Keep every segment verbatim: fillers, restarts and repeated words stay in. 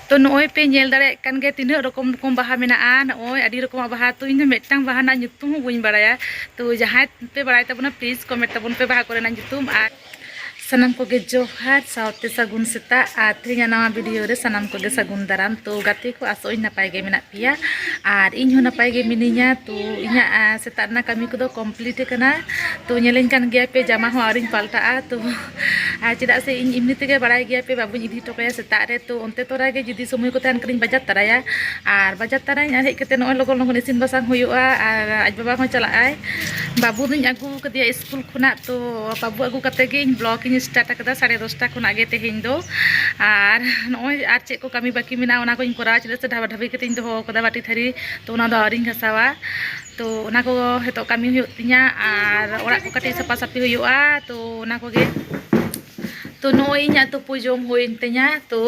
ᱛᱚ ᱱᱚᱜᱼᱚᱭ ᱯᱮ ᱧᱮᱞ ᱫᱟᱲᱮᱭᱟᱜ ᱠᱟᱱ ᱜᱮᱭᱟ ᱛᱤᱱᱟᱹᱜ ᱨᱚᱠᱚᱢ ᱨᱚᱠᱚᱢ ᱵᱟᱦᱟ ᱢᱮᱱᱟᱜᱼᱟ᱾ ᱱᱚᱜᱼᱚᱭ ᱟᱹᱰᱤ ᱨᱚᱠᱚᱢᱟᱜ ᱵᱟᱦᱟ, ᱛᱚ ᱤᱧ ᱫᱚ ᱢᱤᱫᱴᱟᱝ ᱵᱟᱦᱟ ᱨᱮᱱᱟᱜ ᱧᱩᱛᱩᱢ ᱦᱚᱸ ᱵᱟᱹᱧ ᱵᱟᱲᱟᱭᱟ᱾ ᱛᱚ ᱡᱟᱦᱟᱸᱭ ᱯᱮ ᱵᱟᱲᱟᱭ ᱛᱟᱵᱚᱱᱟ, please comment ᱛᱟᱵᱚᱱ ᱯᱮ ᱵᱟᱦᱟ ᱠᱚᱨᱮᱱᱟᱜ ᱧᱩᱛᱩᱢ᱾ ᱟᱨ ᱥᱟᱱᱟᱢ ᱠᱚᱜᱮ ᱡᱚᱦᱟᱨ, ᱥᱟᱶᱛᱮ ᱥᱟᱹᱜᱩᱱ ᱥᱮᱛᱟᱜ᱾ ᱟᱨ ᱛᱮᱦᱮᱧᱟᱜ ᱱᱟᱣᱟ video ᱨᱮ ᱥᱟᱱᱟᱢ ᱠᱚᱜᱮ ᱥᱟᱹᱜᱩᱱ ᱫᱟᱨᱟᱢ᱾ ᱛᱚ ᱜᱟᱛᱮ ᱠᱚ, ᱟᱥᱚᱜ ᱟᱹᱧ ᱱᱟᱯᱟᱭ ᱜᱮ ᱢᱮᱱᱟᱜ ᱯᱮᱭᱟ ᱟᱨ ᱤᱧ ᱦᱚᱸ ᱱᱟᱯᱟᱭ ᱜᱮ ᱢᱤᱱᱟᱹᱧᱟ᱾ ᱛᱚ ᱤᱧᱟᱹᱜ, ᱟ, ᱥᱮᱛᱟᱜ ᱨᱮᱱᱟᱜ ᱠᱟᱹᱢᱤ ᱠᱚᱫᱚ complete ᱟᱠᱟᱱᱟ᱾ ᱛᱚ ᱧᱮᱞᱮᱧ ᱠᱟᱱ ᱜᱮᱭᱟ ᱯᱮ, ᱡᱟᱢᱟ ᱦᱚᱸ ᱟᱹᱣᱨᱤᱧ ᱯᱟᱞᱴᱟᱜᱼᱟ᱾ ᱛᱚ ᱟᱨ ᱪᱮᱫᱟᱜ ᱥᱮ ᱤᱧ ᱮᱢᱱᱤ ᱛᱮᱜᱮ ᱵᱟᱲᱟᱭ ᱜᱮᱭᱟ ᱯᱮ, ᱵᱟᱵᱩᱧ ᱤᱫᱤ ᱦᱚᱴᱚ ᱠᱟᱭᱟ ᱥᱮᱛᱟᱜ ᱨᱮ᱾ ᱛᱚ ᱚᱱᱛᱮ ᱛᱚᱨᱟ ᱜᱮ ᱡᱩᱫᱤ ᱥᱚᱢᱚᱭ ᱠᱚ ᱛᱟᱦᱮᱱ ᱠᱷᱟᱱᱤᱧ ᱵᱟᱡᱟᱨ ᱛᱟᱨᱟᱭᱟ᱾ ᱟᱨ ᱵᱟᱡᱟᱨ ᱛᱟᱨᱟᱧ, ᱟᱨ ᱦᱮᱡ ᱠᱟᱛᱮ ᱱᱚᱜᱼᱚᱭ ᱞᱚᱜᱚᱱ ᱞᱚᱜᱚᱱ ᱤᱥᱤᱱ ᱵᱟᱥᱟᱝ ᱦᱩᱭᱩᱜᱼᱟ᱾ ᱟᱨ ᱟᱡ ᱵᱟᱵᱟ ᱦᱚᱸ ᱪᱟᱞᱟᱜᱼᱟᱭ᱾ ᱵᱟᱹᱵᱩ ᱫᱚᱧ ᱟᱹᱜᱩ ᱟᱠᱟᱫᱮᱭᱟ ᱥᱠᱩᱞ ᱠᱷᱚᱱᱟᱜ᱾ ᱛᱚ ᱵᱟᱹᱵᱩ ᱟᱹᱜᱩ ᱠᱟᱛᱮ ᱜᱮ ᱤᱧ vlog ᱤᱧ start ᱟᱠᱟᱫᱟ ᱥᱟᱲᱮ ᱫᱚᱥᱴᱟ ᱠᱷᱚᱱᱟᱜ ᱜᱮ ᱛᱮᱦᱮᱧ ᱫᱚ᱾ ᱟᱨ ᱱᱚᱜᱼᱚᱭ ᱟᱨ ᱪᱮᱫ ᱠᱚ ᱠᱟᱹᱢᱤ ᱵᱟᱹᱠᱤ ᱢᱮᱱᱟᱜᱼᱟ, ᱚᱱᱟ ᱠᱚᱧ ᱠᱚᱨᱟᱣᱟ᱾ ᱪᱮᱫᱟᱜ ᱥᱮ ᱰᱷᱟᱵᱟ ᱰᱷᱟᱵᱤ ᱠᱟᱛᱮ ᱤᱧ ᱫᱚᱦᱚ ᱟᱠᱟᱫᱟ ᱵᱟᱹᱴᱤ ᱛᱷᱟᱹᱨᱤ, ᱛᱚ ᱚᱱᱟ ᱫᱚ ᱟᱹᱣᱨᱤᱧ ᱜᱷᱟᱥᱟᱣᱟ᱾ ᱛᱚ ᱚᱱᱟ ᱠᱚ ᱱᱤᱛᱚᱜ ᱠᱟᱹᱢᱤ ᱦᱩᱭᱩᱜ ᱛᱤᱧᱟ ᱟᱨ ᱚᱲᱟᱜ ᱠᱚ ᱠᱟᱹᱴᱤᱡ ᱥᱟᱯᱷᱟ ᱥᱟᱹᱯᱷᱤ ᱦᱩᱭᱩᱜᱼᱟ᱾ ᱛᱚ ᱚᱱᱟ ᱠᱚᱜᱮ᱾ ᱛᱚ ᱱᱚᱜᱼᱚᱭ ᱤᱧᱟᱹᱜ ᱛᱩᱯᱩ ᱡᱚᱢ ᱦᱩᱭᱮᱱ ᱛᱤᱧᱟ᱾ ᱛᱚ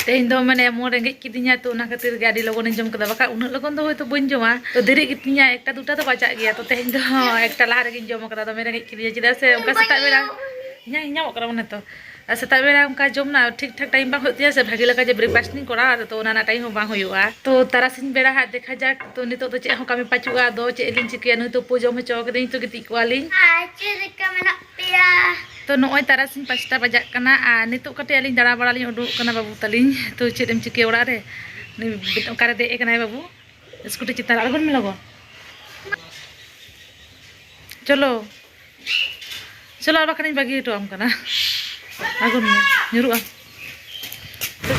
ᱛᱮᱦᱮᱧ ᱫᱚ ᱢᱟᱱᱮ ᱮᱢᱚᱱ ᱨᱮᱸᱜᱮᱡ ᱠᱤᱫᱤᱧᱟ, ᱛᱚ ᱚᱱᱟ ᱠᱷᱟᱹᱛᱤᱨ ᱜᱮ ᱟᱹᱰᱤ ᱞᱚᱜᱚᱱᱤᱧ ᱡᱚᱢ ᱠᱮᱫᱟ, ᱵᱟᱠᱷᱟᱱ ᱩᱱᱟᱹᱜ ᱞᱚᱜᱚᱱ ᱫᱚ ᱦᱚᱭᱛᱳ ᱵᱟᱹᱧ ᱡᱚᱢᱟ᱾ ᱛᱚ ᱫᱮᱨᱤᱜ ᱜᱮᱛᱤᱧᱟ, ᱮᱠᱴᱟ ᱫᱩᱴᱟ ᱫᱚ ᱵᱟᱡᱟᱜ ᱜᱮᱭᱟ᱾ ᱛᱚ ᱛᱮᱦᱮᱧ ᱫᱚ ᱮᱠᱴᱟ ᱞᱟᱦᱟ ᱨᱮᱜᱮᱧ ᱡᱚᱢ ᱠᱟᱫᱟ, ᱫᱚᱢᱮ ᱨᱮᱸᱜᱮᱡ ᱠᱤᱫᱤᱧᱟ᱾ ᱪᱮᱫᱟᱜ ᱥᱮ ᱚᱱᱠᱟ ᱥᱮᱛᱟᱜ ᱵᱮᱲᱟ, ᱤᱧᱟᱹᱜ ᱧᱟᱢᱚᱜ ᱠᱟᱱᱟ ᱢᱚᱱᱮ ᱛᱚ᱾ ᱟᱨ ᱥᱮᱛᱟᱜ ᱵᱮᱲᱟ ᱚᱱᱠᱟ ᱡᱚᱢ ᱨᱮᱱᱟᱜ ᱴᱷᱤᱠ ᱴᱷᱟᱠ time ᱵᱟᱝ ᱦᱩᱭᱩᱜ ᱛᱤᱧᱟᱹ ᱥᱮ, ᱵᱷᱟᱜᱮ ᱞᱮᱠᱟ ᱡᱮ breakfast ᱤᱧ ᱠᱚᱨᱟᱣᱟ, ᱟᱫᱚ ᱛᱚ ᱚᱱᱟ ᱨᱮᱱᱟᱜ time ᱦᱚᱸ ᱵᱟᱝ ᱦᱩᱭᱩᱜᱼᱟ᱾ ᱛᱚ ᱛᱟᱨᱟᱥᱤᱧ ᱵᱮᱲᱟ ᱦᱟᱸᱜ ᱫᱮᱠᱷᱟ ᱡᱟᱠ᱾ ᱛᱚ ᱱᱤᱛᱚᱜ ᱫᱚ ᱪᱮᱫ ᱦᱚᱸ ᱠᱟᱹᱢᱤ ᱯᱟᱹᱪᱩᱜᱼᱟ, ᱟᱫᱚ ᱪᱮᱫ ᱞᱤᱧ ᱪᱤᱠᱟᱹᱭᱟ? ᱱᱩᱭ ᱛᱩᱯᱩ ᱡᱚᱢ ᱦᱚᱪᱚ ᱠᱟᱹᱫᱟᱹᱧ, ᱛᱚ ᱜᱤᱛᱤᱡ ᱠᱚᱣᱟᱞᱤᱧ᱾ ᱟᱨ ᱪᱮᱫ ᱞᱮᱠᱟ ᱢᱮᱱᱟᱜ ᱯᱮᱭᱟ? ᱛᱚ ᱱᱚᱜᱼᱚᱭ ᱛᱟᱨᱟᱥᱤᱧ ᱯᱟᱸᱪᱴᱟ ᱵᱟᱡᱟᱜ ᱠᱟᱱᱟ ᱟᱨ ᱱᱤᱛᱚᱜ ᱠᱟᱹᱴᱤᱡ ᱟᱹᱞᱤᱧ ᱫᱟᱬᱟ ᱵᱟᱲᱟ ᱞᱤᱧ ᱩᱰᱩᱠ ᱠᱟᱱᱟ ᱵᱟᱹᱵᱩ ᱛᱟᱹᱞᱤᱧ᱾ ᱛᱚ ᱪᱮᱫ ᱮᱢ ᱪᱤᱠᱟᱹᱭᱟ ᱚᱲᱟᱜ ᱨᱮ? ᱱᱩᱭ ᱚᱠᱟᱨᱮ ᱫᱮᱡ ᱟᱠᱟᱱᱟᱭ ᱵᱟᱹᱵᱩ? ᱥᱠᱩᱴᱤ ᱪᱮᱛᱟᱱ ᱨᱮ ᱟᱬᱜᱚᱱ ᱢᱮ ᱞᱚᱜᱚᱱ᱾ ᱪᱚᱞᱚ᱾ ᱪᱚᱞᱚ, ᱟᱨ ᱵᱟᱠᱷᱟᱱᱤᱧ ᱵᱟᱹᱜᱤ ᱦᱚᱴᱚᱣᱟᱢ ᱠᱟᱱᱟ᱾ ᱟᱬᱜᱚᱱ ᱢᱮ, ᱧᱩᱨᱩᱜᱼᱟ᱾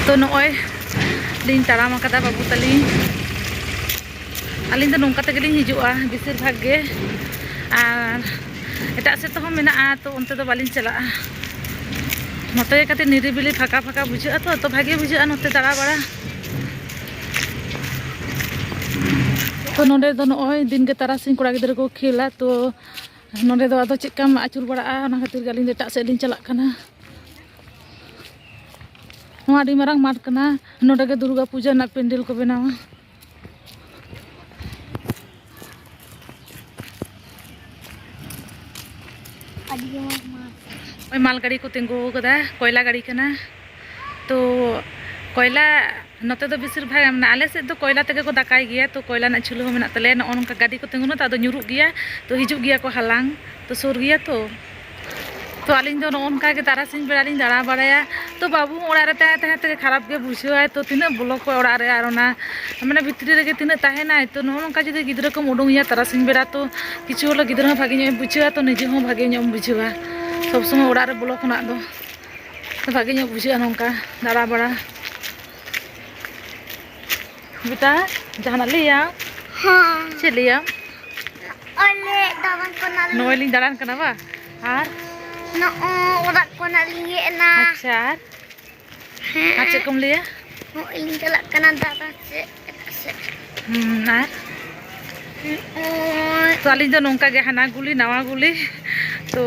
ᱛᱚ ᱱᱚᱜᱼᱚᱭ ᱞᱤᱧ ᱛᱟᱲᱟᱢ ᱟᱠᱟᱫᱟ ᱵᱟᱹᱵᱩ ᱛᱟᱹᱞᱤᱧ᱾ ᱟᱹᱞᱤᱧ ᱫᱚ ᱱᱚᱝᱠᱟ ᱛᱮᱜᱮ ᱞᱤᱧ ᱦᱤᱡᱩᱜᱼᱟ ᱵᱮᱥᱤᱨ ᱵᱷᱟᱜᱽ ᱜᱮ᱾ ᱟᱨ ᱮᱴᱟᱜ ᱥᱮᱫ ᱦᱚᱸ ᱢᱮᱱᱟᱜᱼᱟ, ᱛᱚ ᱚᱱᱛᱮ ᱫᱚ ᱵᱟᱹᱞᱤᱧ ᱪᱟᱞᱟᱜᱼᱟ᱾ ᱱᱚᱛᱮ ᱜᱮ ᱠᱟᱹᱴᱤᱡ ᱱᱤᱨᱤᱵᱤᱞᱤ ᱯᱷᱟᱸᱠᱟ ᱯᱷᱟᱸᱠᱟ ᱵᱩᱡᱷᱟᱹᱜᱼᱟ ᱛᱚ, ᱛᱚ ᱵᱷᱟᱜᱮ ᱵᱩᱡᱷᱟᱹᱜᱼᱟ ᱱᱚᱛᱮ ᱫᱟᱬᱟ ᱵᱟᱲᱟ᱾ ᱛᱚ ᱱᱚᱰᱮ ᱫᱚ ᱱᱚᱜᱼᱚᱭ ᱫᱤᱱᱜᱮ ᱛᱟᱨᱟᱥᱤᱧ ᱠᱚᱲᱟ ᱜᱤᱫᱽᱨᱟᱹ ᱠᱚ ᱠᱷᱮᱞᱟ, ᱛᱚ ᱱᱚᱰᱮ ᱫᱚ ᱟᱫᱚ ᱪᱮᱫ ᱠᱟᱢ ᱟᱹᱪᱩᱨ ᱵᱟᱲᱟᱜᱼᱟ, ᱚᱱᱟ ᱠᱷᱟᱹᱛᱤᱨ ᱜᱮ ᱟᱹᱞᱤᱧ ᱫᱚ ᱮᱴᱟᱜ ᱥᱮᱫ ᱞᱤᱧ ᱪᱟᱞᱟᱜ ᱠᱟᱱᱟ᱾ ᱱᱚᱣᱟ ᱟᱹᱰᱤ ᱢᱟᱨᱟᱝ ᱢᱟᱴᱷ ᱠᱟᱱᱟ, ᱱᱚᱰᱮ ᱜᱮ ᱫᱩᱨᱜᱟ ᱯᱩᱡᱟᱹ ᱨᱮᱱᱟᱜ ᱯᱮᱱᱰᱮᱞ ᱠᱚ ᱵᱮᱱᱟᱣᱟ᱾ ᱟᱹᱰᱤ ᱢᱚᱡᱽ ᱢᱟᱴᱷ᱾ ᱱᱚᱜᱼᱚᱭ ᱢᱟᱞ ᱜᱟᱹᱰᱤ ᱠᱚ ᱛᱤᱸᱜᱩ ᱟᱠᱟᱫᱟ, ᱠᱚᱭᱞᱟ ᱜᱟᱹᱰᱤ ᱠᱟᱱᱟ᱾ ᱛᱚ ᱠᱚᱭᱞᱟ, ᱱᱚᱛᱮ ᱫᱚ ᱵᱮᱥᱤᱨ ᱵᱷᱟᱜᱽ, ᱢᱟᱱᱮ, ᱟᱞᱮ ᱥᱮᱫ ᱫᱚ ᱠᱚᱭᱞᱟ ᱛᱮᱜᱮ ᱠᱚ ᱫᱟᱠᱟᱭ ᱜᱮᱭᱟ, ᱛᱚ ᱠᱚᱭᱞᱟ ᱨᱮᱱᱟᱜ ᱪᱩᱞᱦᱟᱹ ᱦᱚᱸ ᱢᱮᱱᱟᱜ ᱛᱟᱞᱮᱭᱟ᱾ ᱱᱚᱜᱼᱚ ᱱᱚᱝᱠᱟ ᱜᱟᱹᱰᱤ ᱠᱚ ᱛᱤᱸᱜᱩᱱᱟ, ᱛᱚ ᱟᱫᱚ ᱧᱩᱨᱩᱜ ᱜᱮᱭᱟ, ᱛᱚ ᱦᱤᱡᱩᱜ ᱜᱮᱭᱟ ᱠᱚ ᱦᱟᱞᱟᱝ, ᱛᱚ ᱥᱩᱨ ᱜᱮᱭᱟ ᱛᱚ᱾ ᱛᱚ ᱟᱹᱞᱤᱧ ᱫᱚ ᱱᱚᱜᱼᱚ ᱱᱚᱝᱠᱟ ᱜᱮ ᱛᱟᱨᱟᱥᱤᱧ ᱵᱮᱲᱟ ᱞᱤᱧ ᱫᱟᱬᱟ ᱵᱟᱲᱟᱭᱟ᱾ ᱛᱚ ᱵᱟᱹᱵᱩ ᱦᱚᱸ ᱚᱲᱟᱜ ᱨᱮ ᱛᱟᱦᱮᱸ ᱛᱟᱦᱮᱸ ᱛᱮᱜᱮ ᱠᱷᱟᱨᱟᱯ ᱜᱮ ᱵᱩᱡᱷᱟᱹᱣᱟᱭ, ᱛᱚ ᱛᱤᱱᱟᱹᱜ ᱵᱚᱞᱚ ᱠᱚᱜᱼᱟ ᱚᱲᱟᱜ ᱨᱮ, ᱟᱨ ᱚᱱᱟ, ᱢᱟᱱᱮ, ᱵᱷᱤᱛᱨᱤ ᱨᱮᱜᱮ ᱛᱤᱱᱟᱹᱜ ᱛᱟᱦᱮᱱᱟᱭ᱾ ᱛᱚ ᱱᱚᱜᱼᱚ ᱱᱚᱝᱠᱟ ᱡᱩᱫᱤ ᱜᱤᱫᱽᱨᱟᱹ ᱠᱚᱢ ᱩᱰᱩᱝᱮᱭᱟ ᱛᱟᱨᱟᱥᱤᱧ ᱵᱮᱲᱟ, ᱛᱚ ᱠᱤᱪᱷᱩ ᱦᱚᱞᱮ ᱜᱤᱫᱽᱨᱟᱹ ᱦᱚᱸ ᱵᱷᱟᱜᱮ ᱧᱚᱜ ᱮ ᱵᱩᱡᱷᱟᱹᱣᱟ, ᱛᱚ ᱱᱤᱡᱮ ᱦᱚᱸ ᱵᱷᱟᱜᱮ ᱧᱚᱜ ᱮᱢ ᱵᱩᱡᱷᱟᱹᱣᱟ᱾ ᱥᱚᱵ ᱥᱚᱢᱚᱭ ᱚᱲᱟᱜ ᱨᱮ ᱵᱚᱞᱚ ᱠᱷᱚᱱᱟᱜ ᱫᱚ ᱵᱷᱟᱜᱮ ᱧᱚᱜ ᱵᱩᱡᱷᱟᱹᱜᱼᱟ ᱱᱚᱝᱠᱟ ᱫᱟᱬᱟ ᱵᱟᱲᱟ᱾ ᱵᱮᱴᱟ, ᱡᱟᱦᱟᱱᱟᱜ ᱞᱟᱹᱭᱟ? ᱦᱮᱸ᱾ ᱪᱮᱫ ᱞᱟᱹᱭᱟᱢ? ᱚᱞᱮ ᱫᱟᱬᱟᱱ ᱠᱟᱱᱟᱞᱮ᱾ ᱱᱚᱜᱼᱚᱭ ᱞᱤᱧ ᱫᱟᱬᱟᱱ ᱠᱟᱱᱟ ᱵᱟ? ᱟᱨ? ᱱᱚᱜᱼᱚᱭ ᱚᱲᱟᱜ ᱠᱷᱚᱱᱟᱜ ᱞᱤᱧ ᱦᱮᱡ ᱮᱱᱟ᱾ ᱟᱪᱪᱷᱟ, ᱟᱨ? ᱦᱮᱸ᱾ ᱟᱨ ᱪᱮᱫ ᱠᱚᱢ ᱞᱟᱹᱭᱟ? ᱱᱚᱜᱼᱚᱭ ᱤᱧ ᱪᱟᱞᱟᱜ ᱠᱟᱱᱟ ᱫᱟᱬᱟᱱ ᱥᱮᱫ, ᱮᱴᱟᱜ ᱥᱮᱫ᱾ ᱦᱩᱸ, ᱟᱨ? ᱱᱚᱜᱼᱚᱭ᱾ ᱛᱚ, ᱟᱹᱞᱤᱧ ᱫᱚ ᱱᱚᱝᱠᱟ ᱜᱮ, ᱦᱟᱱᱟ ᱜᱩᱞᱤ ᱱᱟᱣᱟ ᱜᱩᱞᱤ᱾ ᱛᱚ,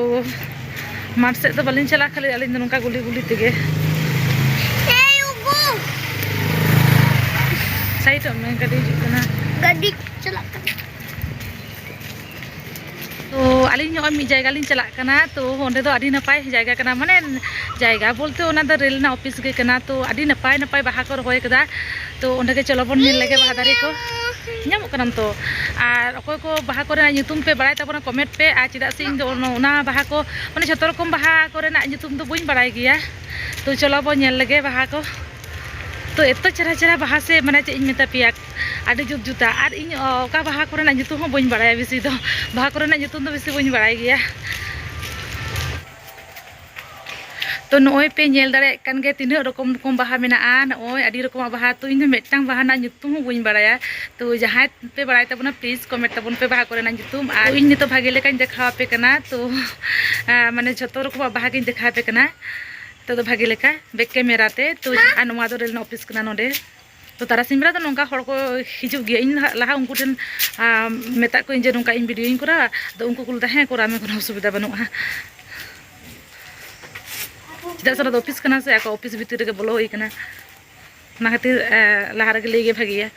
ᱢᱟᱴᱷ ᱥᱮᱫ ᱫᱚ ᱵᱟᱹᱞᱤᱧ ᱪᱟᱞᱟᱜᱼᱟ, ᱠᱷᱟᱹᱞᱤ ᱟᱹᱞᱤᱧ ᱫᱚ ᱱᱚᱝᱠᱟ ᱜᱩᱞᱤ ᱜᱩᱞᱤ ᱛᱮᱜᱮ᱾ ᱮᱭ ᱩᱜᱩ! ᱥᱟᱭᱤᱰᱚᱜ ᱢᱮ, ᱜᱟᱹᱰᱤ ᱦᱤᱡᱩᱜ ᱠᱟᱱᱟ᱾ ᱜᱟᱹᱰᱤ ᱪᱟᱞᱟᱜ ᱠᱟᱱᱟ᱾ ᱛᱚ ᱟᱹᱞᱤᱧ ᱱᱚᱜᱼᱚᱭ ᱢᱤᱫ ᱡᱟᱭᱜᱟ ᱞᱤᱧ ᱪᱟᱞᱟᱜ ᱠᱟᱱᱟ᱾ ᱛᱚ ᱚᱸᱰᱮ ᱫᱚ ᱟᱹᱰᱤ ᱱᱟᱯᱟᱭ ᱡᱟᱭᱜᱟ ᱠᱟᱱᱟ, ᱢᱟᱱᱮ ᱡᱟᱭᱜᱟ ᱵᱚᱞᱛᱮ ᱚᱱᱟ ᱫᱚ ᱨᱮᱞ ᱨᱮᱱᱟᱜ ᱚᱯᱷᱤᱥ ᱜᱮ ᱠᱟᱱᱟ᱾ ᱛᱚ ᱟᱹᱰᱤ ᱱᱟᱯᱟᱭ ᱱᱟᱯᱟᱭ ᱵᱟᱦᱟ ᱠᱚ ᱨᱚᱦᱚᱭ ᱠᱟᱫᱟ᱾ ᱛᱚ ᱚᱸᱰᱮ ᱜᱮ ᱪᱚᱞᱚ ᱵᱚᱱ ᱧᱮᱞ ᱞᱮᱜᱮ ᱵᱟᱦᱟ ᱫᱟᱨᱮ ᱠᱚ᱾ ᱧᱟᱢᱚᱜ ᱠᱟᱱᱟᱢ ᱛᱚ? ᱟᱨ ᱚᱠᱚᱭ ᱠᱚ ᱵᱟᱦᱟ ᱠᱚᱨᱮᱱᱟᱜ ᱧᱩᱛᱩᱢ ᱯᱮ ᱵᱟᱲᱟᱭ ᱛᱟᱵᱚᱱᱟ, ᱠᱚᱢᱮᱱᱴ ᱯᱮ᱾ ᱟᱨ ᱪᱮᱫᱟᱜ ᱥᱮ ᱤᱧ ᱫᱚ ᱚᱱᱟ, ᱚᱱᱟ ᱵᱟᱦᱟ ᱠᱚ, ᱢᱟᱱᱮ ᱡᱷᱚᱛᱚ ᱨᱚᱠᱚᱢ ᱵᱟᱦᱟ ᱠᱚᱨᱮᱱᱟᱜ ᱧᱩᱛᱩᱢ ᱫᱚ ᱵᱟᱹᱧ ᱵᱟᱲᱟᱭ ᱜᱮᱭᱟ᱾ ᱛᱚ ᱪᱚᱞᱚ ᱵᱚᱱ ᱧᱮᱞ ᱞᱮᱜᱮ ᱵᱟᱦᱟ ᱠᱚ᱾ ᱛᱚ ᱮᱛᱚ ᱪᱮᱦᱨᱟ ᱪᱮᱦᱨᱟ ᱵᱟᱦᱟ ᱥᱮ, ᱢᱟᱱᱮ ᱪᱮᱫ ᱤᱧ ᱢᱮᱛᱟ ᱯᱮᱭᱟ, ᱟᱹᱰᱤ ᱡᱩᱛ ᱡᱩᱛᱟ᱾ ᱟᱨ ᱤᱧ ᱚᱠᱟ ᱵᱟᱦᱟ ᱠᱚᱨᱮᱱᱟᱜ ᱧᱩᱛᱩᱢ ᱦᱚᱸ ᱵᱟᱹᱧ ᱵᱟᱲᱟᱭᱟ ᱵᱮᱥᱤ ᱫᱚ, ᱵᱟᱦᱟ ᱠᱚᱨᱮᱱᱟᱜ ᱧᱩᱛᱩᱢ ᱫᱚ ᱵᱮᱥᱤ ᱵᱟᱹᱧ ᱵᱟᱲᱟᱭ ᱜᱮᱭᱟ᱾ ᱛᱚ ᱱᱚᱜᱼᱚᱭ ᱯᱮ ᱧᱮᱞ ᱫᱟᱲᱮᱭᱟᱜ ᱠᱟᱱ ᱜᱮᱭᱟ ᱛᱤᱱᱟᱹᱜ ᱨᱚᱠᱚᱢ ᱨᱚᱠᱚᱢ ᱵᱟᱦᱟ ᱢᱮᱱᱟᱜᱼᱟ, ᱱᱚᱜᱼᱚᱭ ᱟᱹᱰᱤ ᱨᱚᱠᱚᱢᱟᱜ ᱵᱟᱦᱟ᱾ ᱛᱚ ᱤᱧ ᱫᱚ ᱢᱤᱫᱴᱟᱝ ᱵᱟᱦᱟ ᱨᱮᱱᱟᱜ ᱧᱩᱛᱩᱢ ᱦᱚᱸ ᱵᱟᱹᱧ ᱵᱟᱲᱟᱭᱟ᱾ ᱛᱚ ᱡᱟᱦᱟᱸᱭ ᱯᱮ ᱵᱟᱲᱟᱭ ᱛᱟᱵᱚᱱᱟ, ᱯᱞᱤᱡᱽ ᱠᱚᱢᱮᱱᱴ ᱛᱟᱵᱚᱱ ᱯᱮ ᱵᱟᱦᱟ ᱠᱚᱨᱮᱱᱟᱜ ᱧᱩᱛᱩᱢ᱾ ᱟᱨ ᱤᱧ ᱱᱤᱛᱚᱜ ᱵᱷᱟᱜᱮ ᱞᱮᱠᱟᱧ ᱫᱮᱠᱷᱟᱣ ᱟᱯᱮ ᱠᱟᱱᱟ, ᱛᱚ ᱟᱸ, ᱢᱟᱱᱮ ᱡᱷᱚᱛᱚ ᱨᱚᱠᱚᱢᱟᱜ ᱵᱟᱦᱟ ᱜᱤᱧ ᱫᱮᱠᱷᱟᱣ ᱟᱯᱮ ᱠᱟᱱᱟ᱾ ᱱᱤᱛᱚᱜ ᱫᱚ ᱵᱷᱟᱜᱮ ᱞᱮᱠᱟ ᱵᱮᱠ ᱠᱮᱢᱮᱨᱟ ᱛᱮ᱾ ᱛᱚ ᱟᱨ ᱱᱚᱣᱟ ᱫᱚ ᱨᱮᱞ ᱨᱮᱱᱟᱜ ᱚᱯᱷᱤᱥ ᱠᱟᱱᱟ ᱱᱚᱰᱮ᱾ ᱛᱚ ᱛᱟᱨᱟᱥᱤᱧ ᱵᱮᱲᱟ ᱫᱚ ᱱᱚᱝᱠᱟ ᱦᱚᱲ ᱠᱚ ᱦᱤᱡᱩᱜ ᱜᱮᱭᱟ᱾ ᱤᱧ ᱞᱟᱦᱟ, ᱞᱟᱦᱟ ᱩᱱᱠᱩ ᱴᱷᱮᱱ, ᱟᱸ, ᱢᱮᱛᱟᱜ ᱠᱚᱣᱟᱧ ᱡᱮ ᱱᱚᱝᱠᱟ ᱤᱧ ᱵᱷᱤᱰᱤᱭᱳᱧ ᱠᱚᱨᱟᱣᱟ, ᱟᱫᱚ ᱩᱱᱠᱩ ᱠᱚ ᱞᱟᱹᱭᱫᱟ, "ᱦᱮᱸ, ᱠᱚᱨᱟᱣ ᱢᱮ, ᱠᱳᱱᱳ ᱚᱥᱩᱵᱤᱫᱷᱟ ᱵᱟᱹᱱᱩᱜᱼᱟ᱾" ᱪᱮᱫᱟᱜ ᱥᱮ ᱚᱱᱟ ᱫᱚ ᱚᱯᱷᱤᱥ ᱠᱟᱱᱟ ᱥᱮ, ᱟᱠᱚ ᱚᱯᱷᱤᱥ ᱵᱷᱤᱛᱤᱨ ᱨᱮᱜᱮ ᱵᱚᱞᱚ ᱦᱩᱭ ᱠᱟᱱᱟ᱾ ᱚᱱᱟ ᱠᱷᱟᱹᱛᱤᱨ, ᱮ, ᱞᱟᱦᱟ ᱨᱮᱜᱮ ᱞᱟᱹᱭ ᱜᱮ ᱵᱷᱟᱜᱮᱭᱟ᱾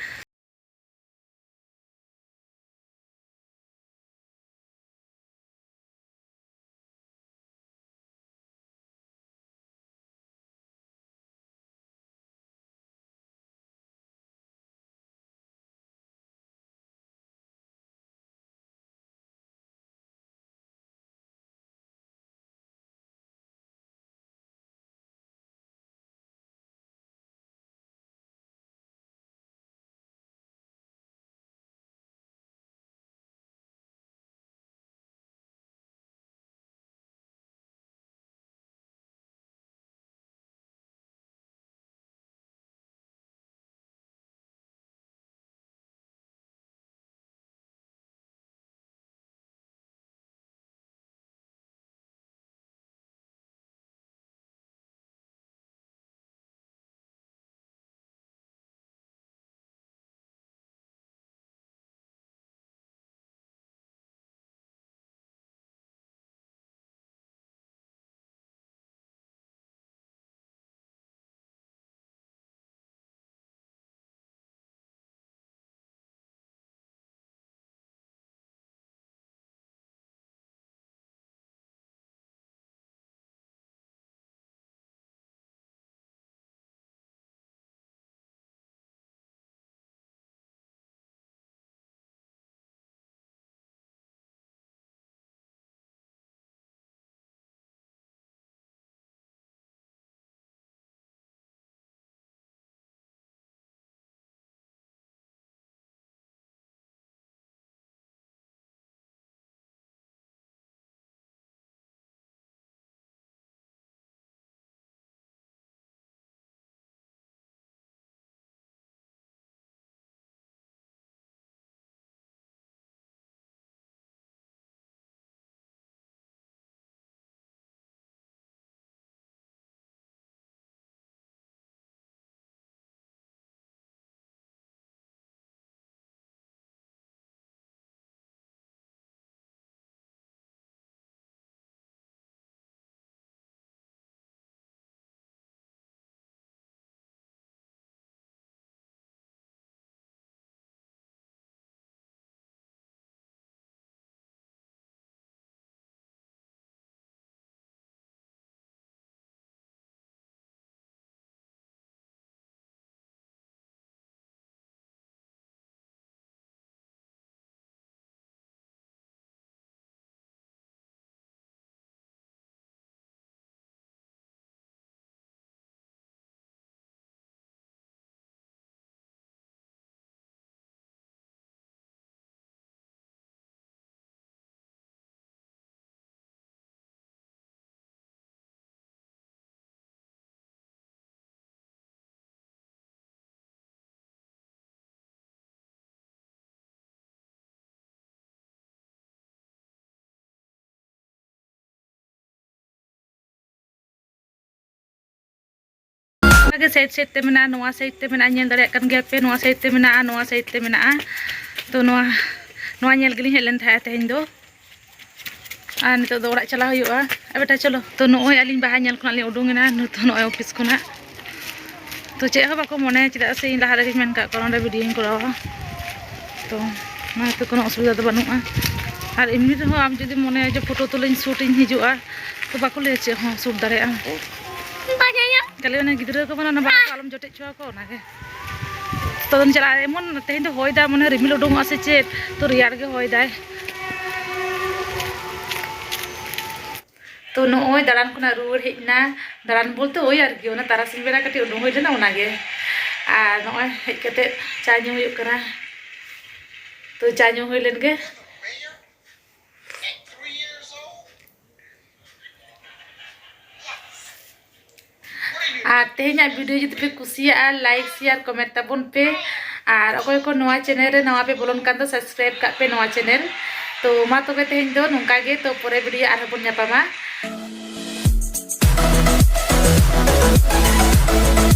ᱜᱮ ᱥᱟᱭᱤᱰ ᱥᱟᱭᱤᱰ ᱛᱮ ᱢᱮᱱᱟᱜᱼᱟ, ᱱᱚᱣᱟ ᱥᱟᱭᱤᱰ ᱛᱮ ᱢᱮᱱᱟᱜᱼᱟ, ᱧᱮᱞ ᱫᱟᱲᱮᱭᱟᱜ ᱠᱟᱱ ᱜᱮᱭᱟ ᱯᱮ, ᱱᱚᱣᱟ ᱥᱟᱭᱤᱰ ᱛᱮ ᱢᱮᱱᱟᱜᱼᱟ, ᱱᱚᱣᱟ ᱥᱟᱭᱤᱰ ᱛᱮ ᱢᱮᱱᱟᱜᱼᱟ᱾ ᱛᱚ ᱱᱚᱣᱟ, ᱱᱚᱣᱟ ᱧᱮᱞ ᱜᱮᱞᱤᱧ ᱦᱮᱡ ᱞᱮᱱ ᱛᱟᱦᱮᱸᱫ ᱛᱮᱦᱮᱧ ᱫᱚ᱾ ᱟᱨ ᱱᱤᱛᱚᱜ ᱫᱚ ᱚᱲᱟᱜ ᱪᱟᱞᱟᱣ ᱦᱩᱭᱩᱜᱼᱟ᱾ ᱟᱨ ᱵᱮᱴᱟ ᱪᱚᱞᱚ, ᱛᱚ ᱱᱚᱜᱼᱚᱭ ᱟᱹᱞᱤᱧ ᱵᱟᱦᱟ ᱧᱮᱞ ᱠᱷᱚᱱᱟᱜ ᱞᱤᱧ ᱩᱰᱩᱝ ᱮᱱᱟ, ᱱᱤᱛᱚᱜ ᱱᱚᱜᱼᱚᱭ ᱚᱯᱷᱤᱥ ᱠᱷᱚᱱᱟᱜ᱾ ᱛᱚ ᱪᱮᱫ ᱦᱚᱸ ᱵᱟᱠᱚ ᱢᱚᱱᱮᱭᱟ, ᱪᱮᱫᱟᱜ ᱥᱮ ᱤᱧ ᱞᱟᱦᱟ ᱨᱮᱜᱮᱧ ᱢᱮᱱ ᱠᱟᱜ ᱠᱚᱣᱟ ᱱᱚᱸᱰᱮ ᱵᱷᱤᱰᱤᱭᱳᱧ ᱠᱚᱨᱟᱣᱟ᱾ ᱛᱚ ᱚᱱᱟᱛᱮ ᱠᱳᱱᱳ ᱚᱥᱩᱵᱤᱫᱷᱟ ᱫᱚ ᱵᱟᱹᱱᱩᱜᱼᱟ᱾ ᱟᱨ ᱮᱢᱱᱤ ᱨᱮᱦᱚᱸ ᱟᱢ ᱡᱩᱫᱤ ᱢᱚᱱᱮᱭᱟ ᱡᱮ ᱯᱷᱳᱴᱳ ᱛᱩᱞᱟᱹᱧ, ᱥᱩᱴ ᱤᱧ ᱦᱤᱡᱩᱜᱼᱟ, ᱛᱚ ᱵᱟᱠᱚ ᱞᱟᱹᱭᱟ ᱪᱮᱫ ᱦᱚᱸ, ᱥᱩᱴ ᱫᱟᱲᱮᱭᱟᱜᱼᱟ᱾ ᱠᱷᱟᱹᱞᱤ ᱚᱱᱟ ᱜᱤᱫᱽᱨᱟᱹ ᱠᱚ ᱢᱟᱱᱮ ᱚᱱᱟ ᱵᱟᱦᱟ ᱠᱚ ᱟᱞᱚᱢ ᱡᱚᱴᱮᱫ ᱦᱚᱪᱚ ᱟᱠᱚ, ᱚᱱᱟᱜᱮ᱾ ᱛᱚ ᱫᱚᱧ ᱪᱟᱞᱟᱜᱼᱟ, ᱮᱢᱚᱱ ᱛᱮᱦᱮᱧ ᱫᱚ ᱦᱚᱭ ᱫᱟ, ᱢᱚᱱᱮ ᱦᱚᱭ ᱨᱤᱢᱤᱞ ᱩᱰᱩᱝᱚᱜᱼᱟ ᱥᱮ ᱪᱮᱫ, ᱛᱚ ᱨᱮᱭᱟᱲ ᱜᱮ ᱦᱚᱭ ᱫᱟᱭ᱾ ᱛᱚ ᱱᱚᱜᱼᱚᱭ ᱫᱟᱬᱟᱱ ᱠᱷᱚᱱᱟᱜ ᱨᱩᱣᱟᱹᱲ ᱦᱮᱡ ᱮᱱᱟ᱾ ᱫᱟᱬᱟᱱ ᱵᱚᱞᱛᱮ ᱳᱭ ᱟᱨᱠᱤ, ᱚᱱᱟ ᱛᱟᱨᱟᱥᱤᱧ ᱵᱮᱲᱟ ᱠᱟᱹᱴᱤᱡ ᱩᱰᱩᱝ ᱦᱩᱭ ᱞᱮᱱᱟ, ᱚᱱᱟᱜᱮ᱾ ᱟᱨ ᱱᱚᱜᱼᱚᱭ ᱦᱮᱡ ᱠᱟᱛᱮ ᱪᱟ ᱧᱩ ᱦᱩᱭᱩᱜ ᱠᱟᱱᱟ᱾ ᱛᱚ ᱪᱟ ᱧᱩ ᱦᱩᱭ ᱞᱮᱱ ᱜᱮ᱾ ᱟᱨ ᱛᱮᱦᱮᱧᱟᱜ ᱵᱷᱤᱰᱤᱭᱳ ᱡᱩᱫᱤ ᱯᱮ ᱠᱩᱥᱤᱭᱟᱜᱼᱟ, ᱞᱟᱭᱤᱠ, ᱥᱮᱭᱟᱨ, ᱠᱚᱢᱮᱱᱴ ᱛᱟᱵᱚᱱ ᱯᱮ᱾ ᱟᱨ ᱚᱠᱚᱭ ᱠᱚ ᱱᱚᱣᱟ ᱪᱮᱱᱮᱞ ᱨᱮ ᱱᱟᱣᱟ ᱯᱮ ᱵᱚᱞᱚᱱ ᱠᱟᱱ ᱫᱚ, ᱥᱟᱵᱥᱠᱨᱟᱭᱤᱵ ᱠᱟᱜ ᱯᱮ ᱱᱚᱣᱟ ᱪᱮᱱᱮᱞ᱾ ᱛᱚ ᱢᱟ ᱛᱚᱵᱮ ᱛᱮᱦᱮᱧ ᱫᱚ ᱱᱚᱝᱠᱟ ᱜᱮ, ᱛᱚ ᱯᱚᱨᱮ ᱵᱷᱤᱰᱤᱭᱳ ᱟᱨᱦᱚᱸ ᱵᱚᱱ ᱧᱟᱯᱟᱢᱟ᱾